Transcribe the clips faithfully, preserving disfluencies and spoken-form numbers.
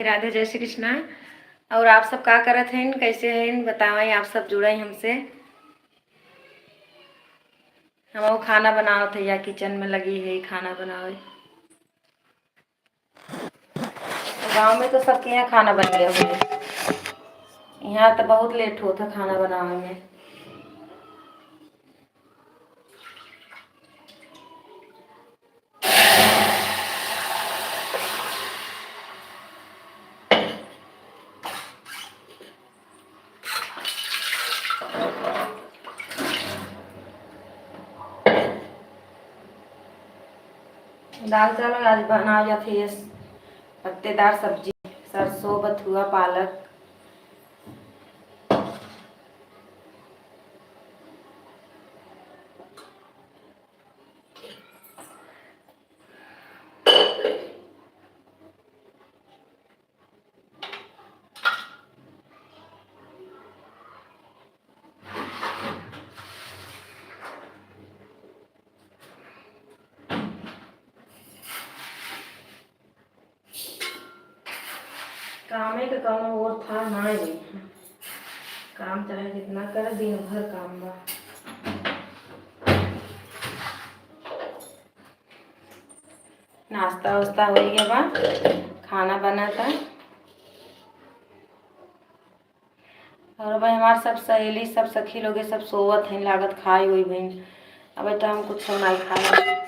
राधे, जय श्री कृष्णा। और आप सब का करत हैं, कैसे हैं, बतावें। आप सब जुड़े हमसे। हम वो खाना बनावत है या किचन में लगी है खाना बनावे। गाँव में तो सबके यहाँ खाना बन गया हुए, यहाँ तो बहुत लेट होता खाना बनावे में। दाल चावल आज बनावल जात है ये पत्तेदार सब्जी, सरसों, बथुआ, पालक। कामे के कौनो ओर था ना ही। काम चाहे जितना करे, दिन भर काम बा। नाश्ता वास्ता हो गया बा, खाना बनता। और भाई हमार सब सहेली, सब सखी लोग, सब सोवत हैं, लागत खाए हुई बहन। अब तो हम कुछ नहीं खाए।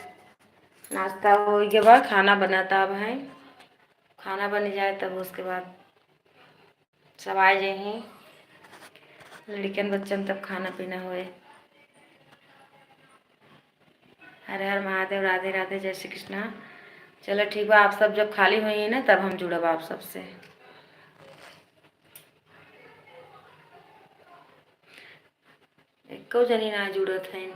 नाश्ता हो गया बा, खाना बनता अब है। खाना बन जाए तब उसके बाद सब आ जाइहीं। लड़कन बच्चन तब खाना पीना होए। हर हर महादेव, राधे राधे, जय श्री कृष्णा। चलो ठीक बा, आप सब जब खाली होइहीं ना तब हम जुड़ब आप सबसे। एको जनी ना जुड़त हईन।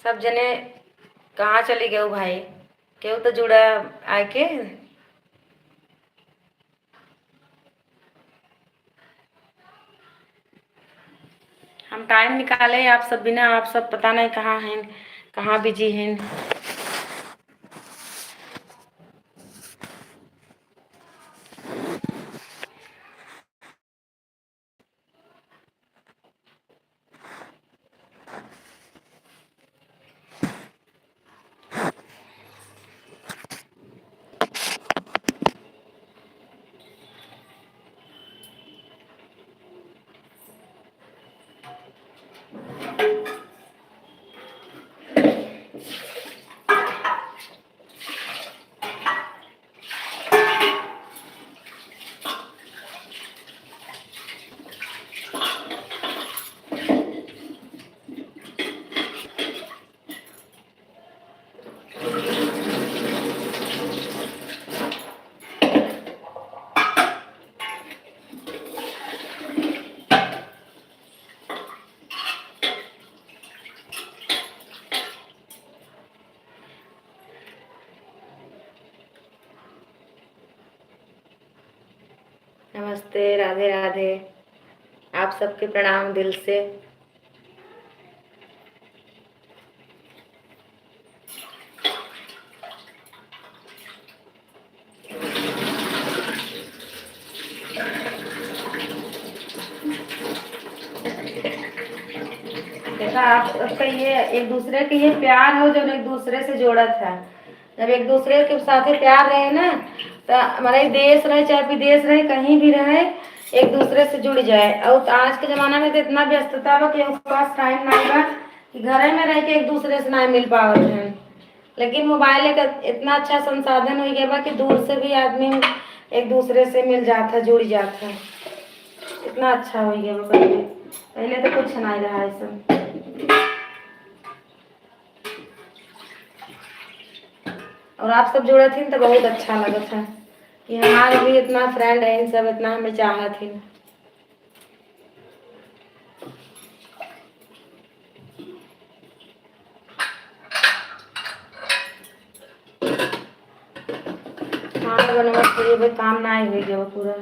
सब जने कहाँ चली गए भाई? केहू तो जुड़ा आके। हम टाइम निकाले आप सब बिना, आप सब पता नहीं कहाँ हैं, कहाँ बिजी हैं। नमस्ते, राधे राधे। आप सबके प्रणाम दिल से। देखा, आप सबका ये एक दूसरे के ये प्यार हो, जो एक दूसरे से जोड़त है। जब एक दूसरे के साथे प्यार रहे ना, तो हमारा ये देश रहे चाहे विदेश रहे, कहीं भी रहे, एक दूसरे से जुड़ जाए। और आज के जमाना में तो इतना व्यस्तता बा कि उनके पास टाइम नहीं बा कि घरे में रह के एक दूसरे से नहीं मिल पावत हैं। लेकिन मोबाइल एक इतना अच्छा संसाधन हो गया बा कि दूर से भी आदमी एक दूसरे से मिल जात है, जुड़ जात है। इतना अच्छा हो गया बा पहले, पहले तो कुछ नहीं रहा ऐसा। और आप सब जुड़त हिन तो बहुत अच्छा लगत है कि हमारे भी इतना फ्रेंड है, इन सब इतना हमें चाहत हिन। खाना बनवा के लिए भाई काम ना ही हो गया पूरा।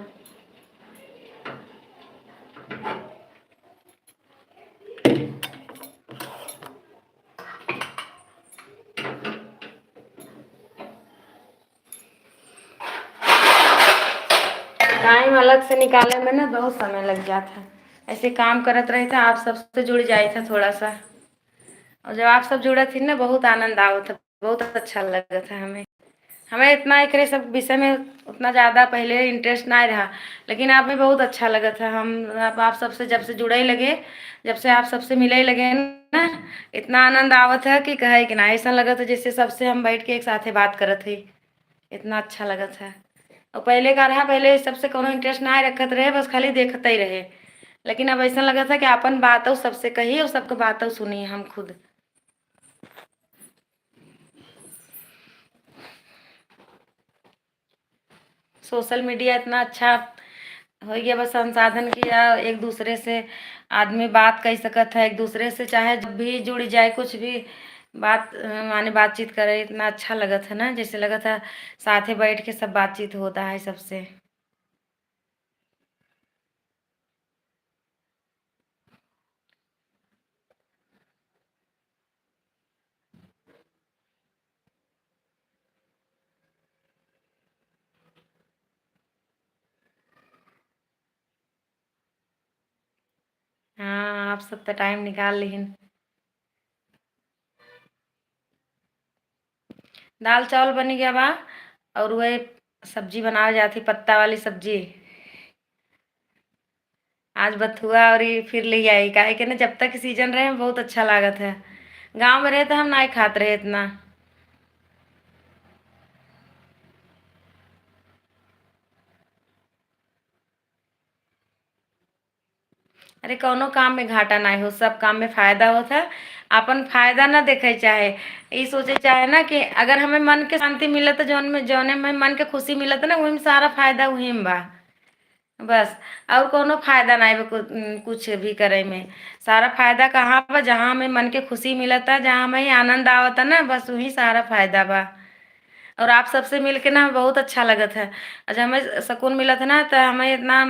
टाइम अलग से निकाले में ना बहुत समय लग जात है। ऐसे काम करत रहे थे, आप सबसे जुड़ जाए थे थोड़ा सा। और जब आप सब जुड़त थी ना, बहुत आनंद आवत है, बहुत अच्छा लगत है हमें। हमें इतना एकरे सब विषय में उतना ज़्यादा पहले इंटरेस्ट ना रहा, लेकिन अब भी बहुत अच्छा लगत है। हम आप, आप सबसे जब से जुड़े लगे, जब से आप सबसे मिले लगे ना, इतना आनंद आवत है कि कहे कि ना। ऐसा लगत है जैसे सबसे हम बैठ के एक साथे बात करत है, इतना अच्छा लगत है। और पहले का रहा, पहले सबसे कोनो इंटरेस्ट ना रखत रहे, बस खाली देखते ही रहे। लेकिन अब ऐसा लगत है कि अपन बातों सबसे कही और सबके बातों सुनी हम खुद। सोशल मीडिया इतना अच्छा हो गया बस संसाधन कि या एक दूसरे से आदमी बात कर सकत है, एक दूसरे से चाहे जब भी जुड़ जाए, कुछ भी बात, अ, माने बातचीत करे, इतना अच्छा लगत है ना, जैसे लगत है साथे बैठ के सब बातचीत होता है सबसे। हाँ, आप सब तो टाइम निकाल लिहिन। दाल चावल बन गया बा और वह सब्जी बनावे जाती, पत्ता वाली सब्जी। आज बथुआ और ये फिर ले आई, काहे के ना जब तक सीजन रहे बहुत अच्छा लागत है। गाँव में रहे तो हम ना खात रहे इतना। अरे कौनो काम में घाटा ना हो, सब काम में फायदा होत है। अपन फायदा ना देखे चाहे, ई सोचे चाहे ना कि अगर हमें मन के शांति मिलत, जौन में, जौने में मन के खुशी मिलत ना, वही में सारा फायदा वही में बा। बस, और कौनो फायदा ना बा कु-, कुछ भी करे में। सारा फायदा कहाँ बा? जहाँ हमें मन के खुशी मिलता, जहाँ हमें आनंद आवता ना, बस वही सारा फायदा बा। और आप सबसे मिलके ना बहुत अच्छा लगत है। अच्छा, हमें सुकून मिलत है ना, तो हमें इतना,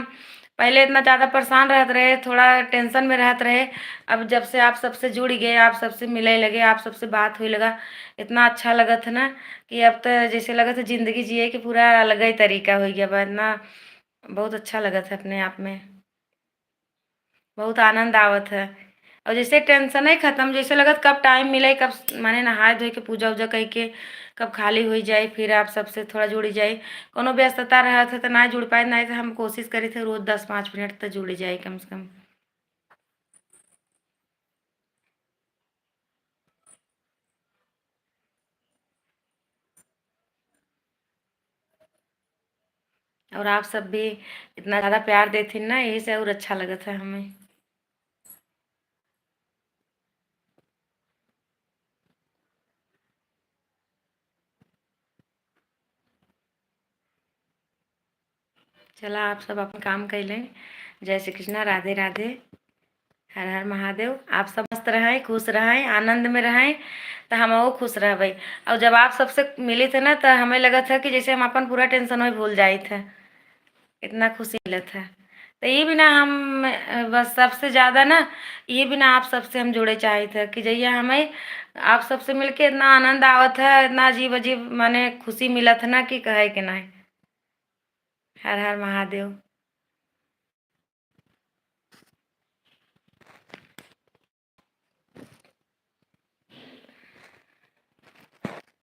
पहले इतना ज़्यादा परेशान रहत रहे, थोड़ा टेंशन में रहत रहे। अब जब से आप सबसे जुड़ गए, आप सबसे मिले लगे, आप सबसे बात होए लगा, इतना अच्छा लगत है ना कि अब तो जैसे लगत है जिंदगी जिए के पूरा अलग ही तरीका हो गया बा। इतना बहुत अच्छा लगत है अपने आप में, बहुत आनंद आवत है। और जैसे टेंशन ही खत्म, जैसे लगत कब टाइम मिले, कब माने नहाए धोए के, पूजा उजा करके, कब खाली हो जाए, फिर आप सबसे थोड़ा जुड़ जाए। कोनो व्यस्तता रहत है तो ना जुड़ पाए, नहीं तो हम कोशिश करी थे रोज दस पाँच मिनट तो जुड़ जाए कम से कम। और आप सब भी इतना ज़्यादा प्यार देथिन ना, यही से और अच्छा लगत है हमें। चला, आप सब अपन काम कर लें। जय श्री कृष्णा, राधे राधे, हर हर महादेव। आप सब मस्त रहें, खुश रहें, आनंद में रहें, तो हम वो खुश रहबे। और जब आप सबसे मिली थे ना, तो हमें लगत है कि जैसे हम अपन पूरा टेंशन वही भूल जाइत है, इतना खुशी मिलत है। तो ये बिना हम, अ, बस सबसे ज़्यादा ना, ये बिना आप सबसे हम जुड़े चाहित है कि जैया हमें आप सबसे मिलके इतना आनंद आवत है, इतना अजीब अजीब माने खुशी मिलत है ना कि कहे के नहीं। हर हर महादेव।